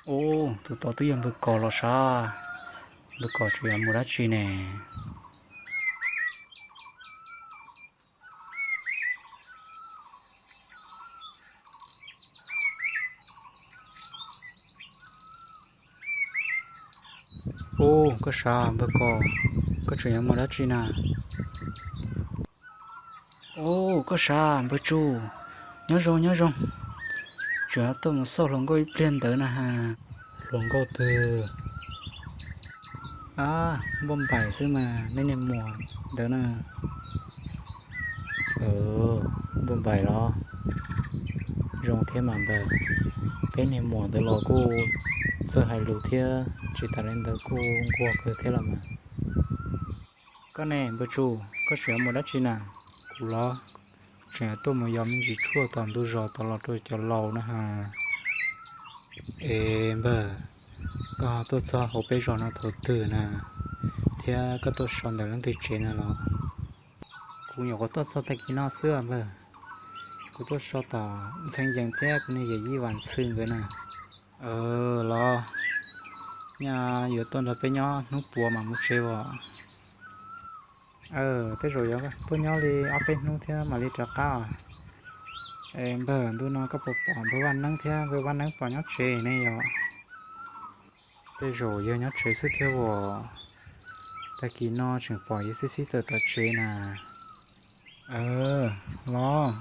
Ub, tus tod twb yog npawg Kos los sav. Npawg Kos tseem yuav mus dab tsi ne? Ub, koj sav npawg Kos, koj tseem yuav mus dab tsi na? Ub, koj sav npawg Tsuj, nyob zoo nyob zoo. Tseem tuaj mus xauj hluas nkauj ib pliag ntawd na ha. Hluas nkauj twg? Ab, Npauj Npaim xwb mas, nej niag muam ntawd na. Npauj Npaim los? Zoo thiab mas npawg, peb niag muam ntawd los kuj txawj hais lus thiab tsis tas li ntawd kuj nquag kawg thiab los mas. Koj ne npawg Tsuj, koj tseem yuav mus dab tsi na? Kuv los? Tseem tuaj mus yos me ntsis tshuaj tom ntug zos tod los rau cov laus na ha. Es npawg, koj tuaj txog hauv peb zos no thaum twg na? Thiab koj tuaj so ntawm leej twg tsev na los? Kuv nyuam qhuav tuaj txog tag kis no xwb os npawg. Kuv tuaj so tom Ntxhee Yees thiab kuv niag yawm yij Vam Ntxhw nkawd na. Los, nyaj yuav tuaj nrog peb nyob hnub puav mam mus tsev os. Tej zaum yuav tuaj nyob li ob peb hnub thiab mam li rov qab os. Es npawg, ntu no koj puas pom npawg Vaj Neeb thiab npawg Vaj Neeb pom nyob tsev ne yom? Tej zaum yog nyob tsev xwb thiab os. Tag kis no tseem pom yawg xib xib tawm tom tsev na. Los,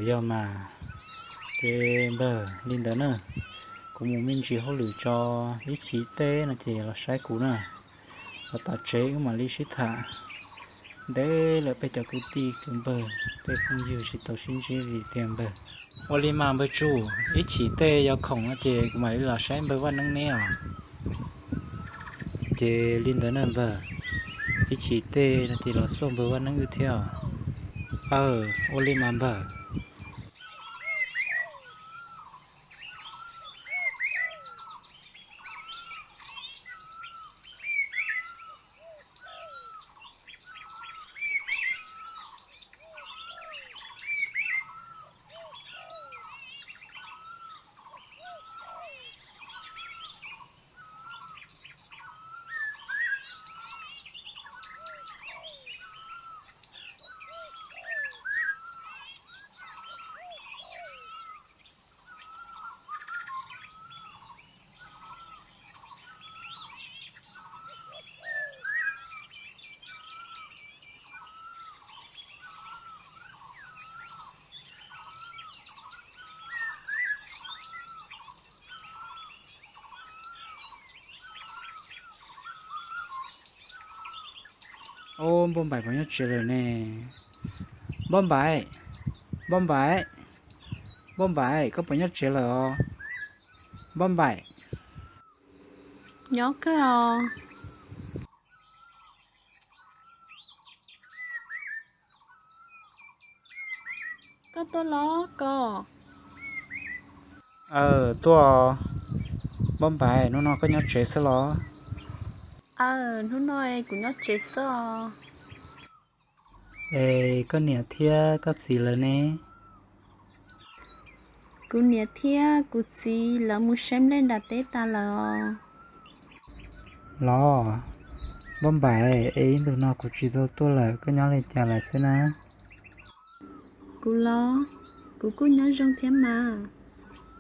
yog mas. Ces npawg, li ntawd na, kuv mus me ntsis hauj lwm tso, ib chim tej no ces los saib kuv na. Los tom tsev wb mam li sib tham. Ntev lawm peb cov kwv tij kwv npawg peb phooj ywg tsis tau sib ntsib li tiag npawg. Ua li mas npawg Tsuj, ib chim tej yog khoom no ces kuv mam li los saib npawg Vaj Neeb neb os. Ces li ntawd na npawg, ib chim tej no ces los xauj npawg Vaj Neeb wb thiab os. Aw, ua li mas npawg. Ob, Npauj Npaim puas nyob tsev lawm ne? Npauj Npaim, Npauj Npaim, Npauj Npaim, koj puas nyob tsev lawm os? Npauj Npaim. Nyob kawg os. Koj tuaj los Kos? Aw, tuaj. Npauj Npaim, hnub no koj nyob tsev xwb los? Aw, hnub no kuv nyob tsev xwb os. Es koj niam thiab koj txiv lawv ne? Kuv niam thiab kuv txiv lawv mus saib nplej nram teb tas lawm os. Los, Npauj Npaim, es ib ntus no kuv tsis tau tuaj lawm, koj nyob li cas lawm xwb na? Kuv los, kuv kuj nyob zoo thiab mas,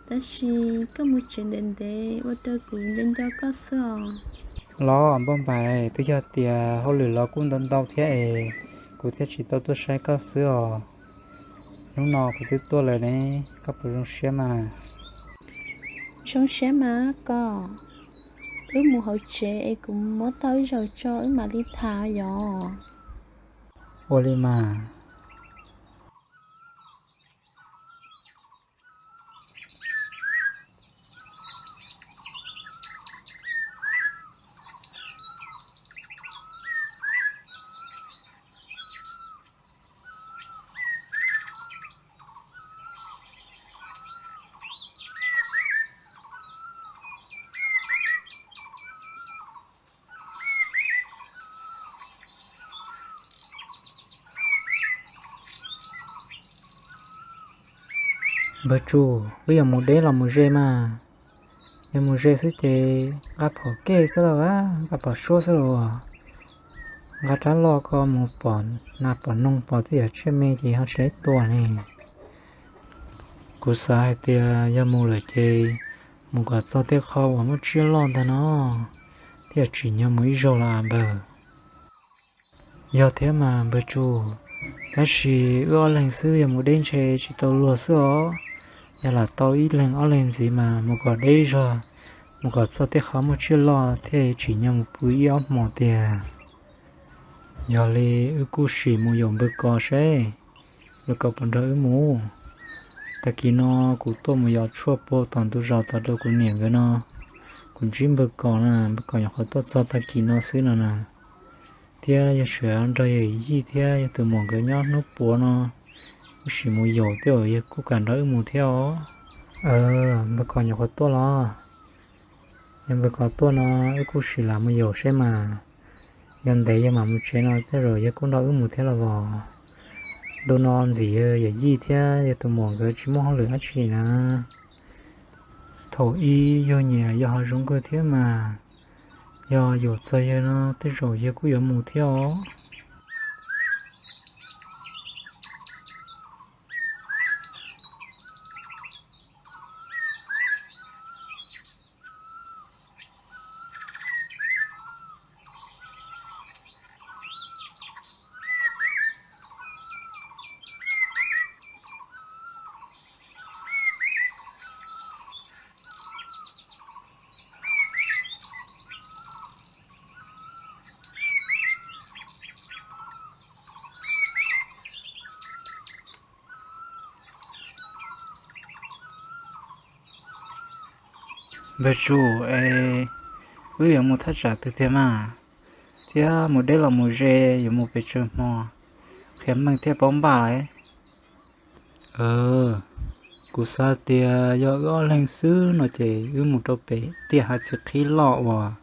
tab sis koj mus tsev ntev ntev ua rau kuv nco nco koj xwb os. Los Npauj Npaim, twb yog tias hauj lwm los kuj ntau ntau thiab es kuv thiaj tsis tau tuaj saib koj xwb os. Hnub no kuv twb tuaj lawm ne, koj puas zoo siab mas? Zoo siab mas Kos, wb mus hauv tsev es kuv muab tau ib zaug tso wb mam li tham yom. Ua li mas. Npawg Tsuj, wb yuav mus deb los mus ze mas? Yog mus ze xwb ces nqa phom kej xwb los as, nqa phom suab xwb los as. Nqa rab loj ko mus pom nas pom noog pom tej yam tsiaj me ces ho tsis tau tua ne. Kuv xav hais tias yog mus lawm ces mus kom txog tej qho uas muaj tsiaj loj ntag no, thiaj tsim nyog mus ib zaug los as npawg. Yog thiab mas npawg Tsu, tab sis wb ob leeg xwb yog mus deb ntshe tsis tau luag xwb os. Yog lam tau ib leeg ob leeg ntxiv mas mus kom deb zog, mus kom txog tej qhov muaj tsiaj loj thiaj tsim nyog mus pw ib ob hmos tiag. Yog li wb kuj sim mus yaum npawg Kos seb npawg Kos puas nrog wb mus. Tag kis no kuv tuaj mus yos tshuaj puag tom ntug zos tod rau kuv niam nkawd no, kuv ntsib npawg Kos na, npawg Kos nyuam qhuav tuaj txog tag kis no xwb no na, thiab yog tseem nrog yawm yij thiab yog tus muam nkawd nyob hnub puav no, wb sim mus yaum tej zaum yawg kuj kam nrog wb mus thiab os. Npawg Kos nyuam qhuav tuaj los? Yog npawg Kos tuaj no wb kuj sim lam mus yaum seb mas, yog ntev yawg mam mus tsev no tej zaum yawg kuj nrog wb mus thiab los as. Ntu no ntxim yawg yawm yij thiab yog tus muam nkawd tsis muaj hauj lwm dab tsi na. Thaum ub yawg nyiam yos hav zoov kawg thiab mas, yog yaum txog yawg no tej zaum yawg kuj yuav mus thiab os. Npawg Tsu, es wb yuav mus thaj tsam twg tiag mas? Thiab mus deb los mus ze yuav mus pes tsawg hmo, qhia meej thiaj paub npaj lawm. Kuv xav tias yog wb ob leeg xwb no ces wb mus rau pem tiaj hav txiv qhib loj uas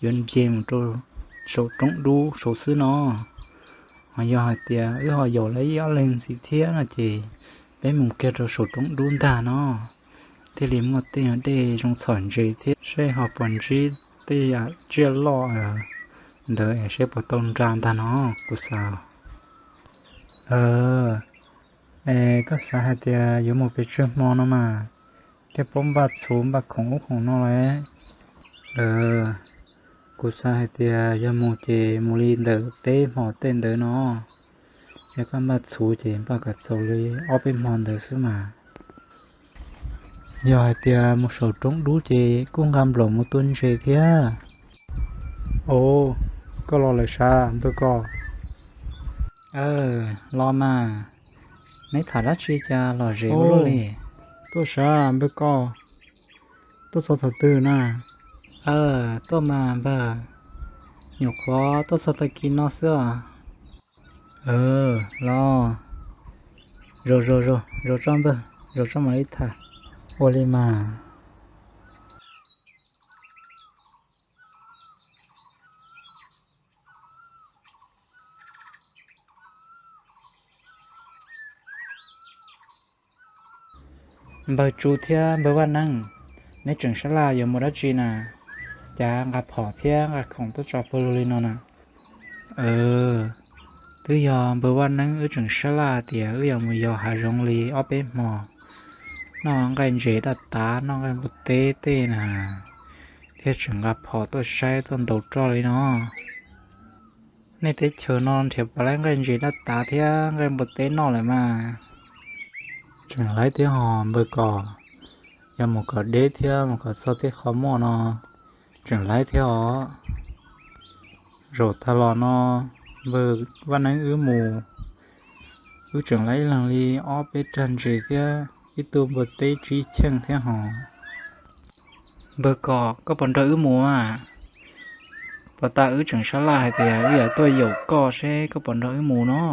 yuav nce mus rau saum roob dub saud xwb no. Ho yog hais tias wb ho yaum lawv ib ob leeg ntxiv thiab no ces peb mus kiag rau saum roob dub ntag no, thiaj li muaj tej dej zoo txhom ntses thiab seb ho puas ntsib tej yam tsiaj loj ntawd es seb puas tau nra ntag no kuv xav. Es koj xav hais tias yuav mus pes tsawg hmo no mas thiaj paub npaj txhuv npaj khoom ub khoom no lawm? Kuv xav hais tias yog mus ces mus li ntawm peb hmo tej ntawd no. Yog koj npaj txhuv ces npaj kom txaus li ob peb hmo ntawd xwb mas. Yog hais tias mus saum roob dub ces kuj nqa nplaum mus tua ntses thiab. Os, koj los lawm sav npawg Kos? Los mas, neb tham dab tsi cas lom zem ua luaj li? Tuaj sav npawg Kos, tuaj txog thaum twg na? Tuaj mas npawg, nyuam qhuav tuaj txog tag kis no xwb os. Los, zaum zaum zaum zaum tso npawg, zaum tso mam li tham. Ua li mas. Npawg Tsu thiab npawg Vaj Neeb, neb tseem sab laj yuav mus dab tsi na? Cas nqa phom thiab nqa khoom tuaj tso pawg lug li no na? Twb yog npawg Vaj Neeb wb tseem sab laj tias wb yuav mus yos hav zoov li ob peb hmo, noj nqaij ntses daj tav noj nqaij npua teb tej na, thiaj tseem nqa phom tuaj saib tuaj ntaus roj li no. Nej teb chaws no nrhiav puas laib nqaij ntses daj tav thiab nqaij npua teb noj lawm mas? Tseem laib thiab hos npawg Kos, yog mus kom deb thiab mus kom txog tej qhov muaj no tseem laib thiab os. Zaum tag los no npawg Vaj Neeb wb mus, wb tseem laib ib leeg li ob peb rag ntses thiab ib tug npua teb tsib cheej thiab hos. Npawg Kos, koj puas nrog wb mus a? Puag ta wb tseem sab laj hais tias wb yuav tuaj yaum koj seb koj puas nrog wb mus no.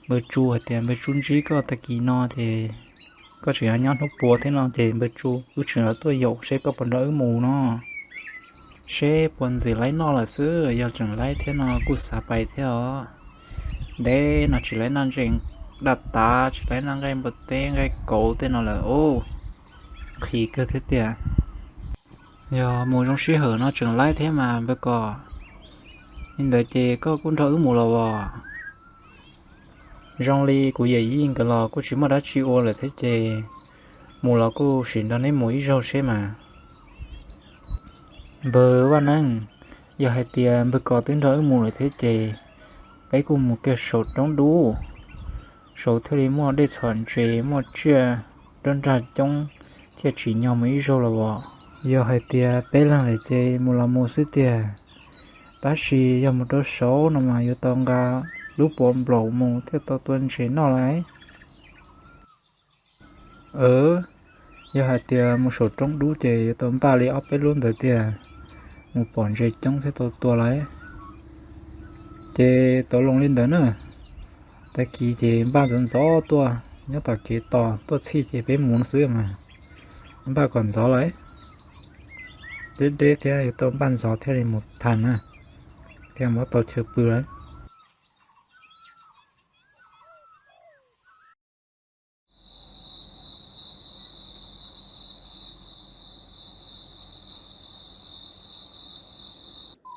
Npawg Tsu hais tias npawg Tsu ntsib koj tag kis no ces koj tseem yog nyob hnub puav thiab no ces npawg Tsu wb tseem yuav tuaj yaum seb koj puas nrog wb mus no. Seb puas ntxim laib noj lawm xwb, yog tseem laib thiab no kuj xav pais thiab os. Ntev no tsis laib noj ntses daj tav, tsis laib noj nqaij npua teb nqaij kauv tej no lawm os. Nqhis kawg thiab tiag. Yog mus zoo sij hawm no tseem laib thiab mas npawg Kos. Li ntawd ces koj kuj nrog wb mus los as? Zoo li kuv yawm yij nkawd los kuj tsis muaj dab tsi ua lawm thiab ces mus los kuj sim nrog neb mus ib zaug seb mas. Npawg Vaj Neej, yog hais tias npawg Kos twb nrog wb mus lawm thiab ces peb kuj mus kiag saum roob dub, saum thiaj li muaj dej txhom ntses, muaj tsiaj nrab nrag coob, thiaj tsim nyog mus ib zaug los as. Yog hais tias peb leeg lawm ces mus los mus xwb tiag, tab sis yog mus rau saud no mas yuav tau nqa lub pov nplaum mus thiaj tau tua ntses noj lauj. Yog hais tias mus saum roob dub ces yuav tau npaj li ob peb lub ntawd tiag, mus pom ntses coob thiaj tau tua lauj. Ces tau loo li ntawd na, tag kis ces npaj ntxov ntxov tuaj, nyob tom kev tos tuaj txhij ces peb mus xwb mas, npaj kom ntxov lauj. Deb deb thiab yuav tau npaj ntxov thiaj li mus tag na, thiaj muab tau chaw pw lauj.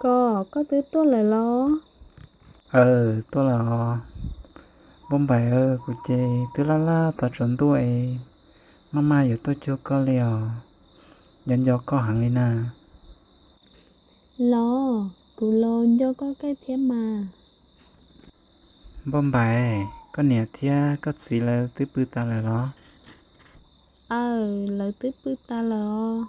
Koj, koj twb tuaj lawm los? Aw, tuaj lawm os. Npauj Npaim, kuv ces twb laj laj tas tsaus ntuj es maj maj yuav tuaj cuag koj li os. Nco nco koj heev li na. Los, kuv los nco koj kawg thiab mas. Npauj Npaim, koj niam thiab koj txiv lawv twb pw tas lawm los? Aw, lawv twb pw tas lawm os.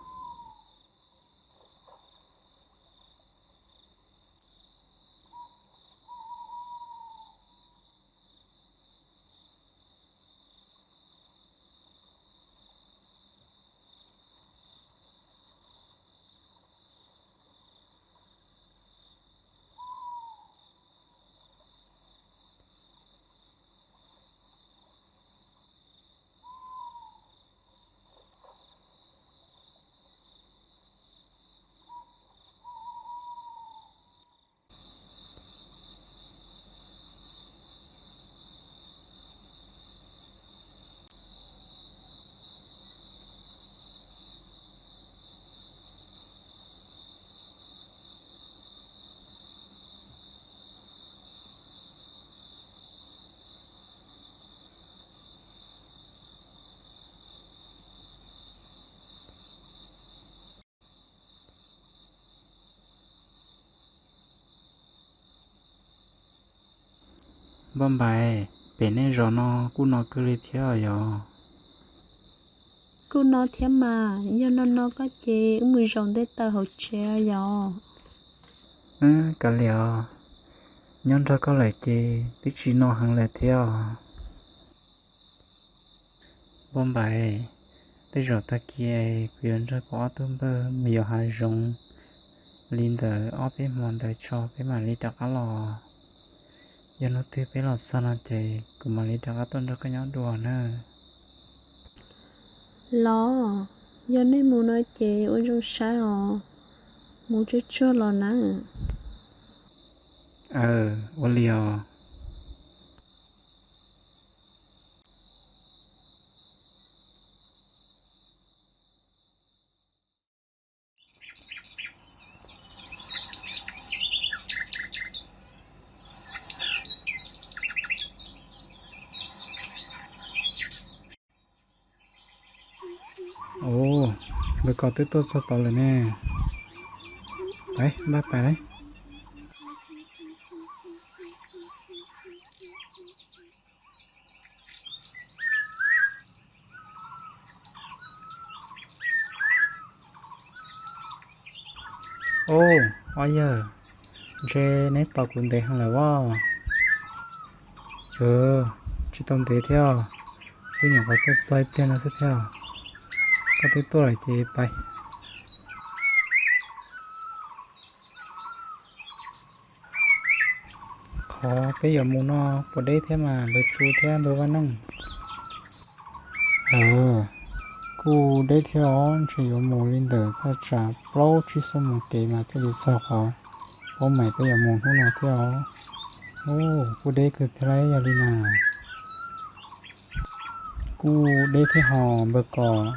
Npauj Npaim, pem nej zos no kuj no kawg li thiab yog? Kuj no thiab mas, yog no no koj ces wb mus zaum nte taws hauv tsev yog? Kav liam os, nyob nrog koj lawm ces twb tsis no heev lawm thiab os. Npauj Npaim, tej zaum tag kis kuv yuav nrog kuv ob tug npawg mus yos hav zoov li ntawm ob peb hmo ntawd tso peb mam li rov qab los. Yog hnub twg peb los txog no ces kuv mam li rov qab tuaj nrog koj nyob dua na. Los, yog nej mus no ces ua zoo saib os, mus tsuag tsuag los na. Aw, ua li os. Ua, npawg Kos twb tuaj txog tod lawm ne. Pais, npaj pais lauj. Ub, ob yawg, ntshe neb tos kuv ntev heev lawm as. Tsis tau ntev thiab, wb nyuam qhuav tuaj txog ib pliag no xwb thiab. Koj twb tuaj lawm ces pais. Qhov peb yuav mus no puas deb thiab mas npawg Tsu thiab npawg Vaj Neej? Aw, kuj deb thiab os, ntshe yuav mus li ntawm thaj tsam plaub tsib xuab moos kev mas thiaj li txog qhov paub mas peb yuav mus hnub no thiab os. Ub, kuj deb kawg thiab lauj, yog li na. Kuj deb thiab hos npawg Kos,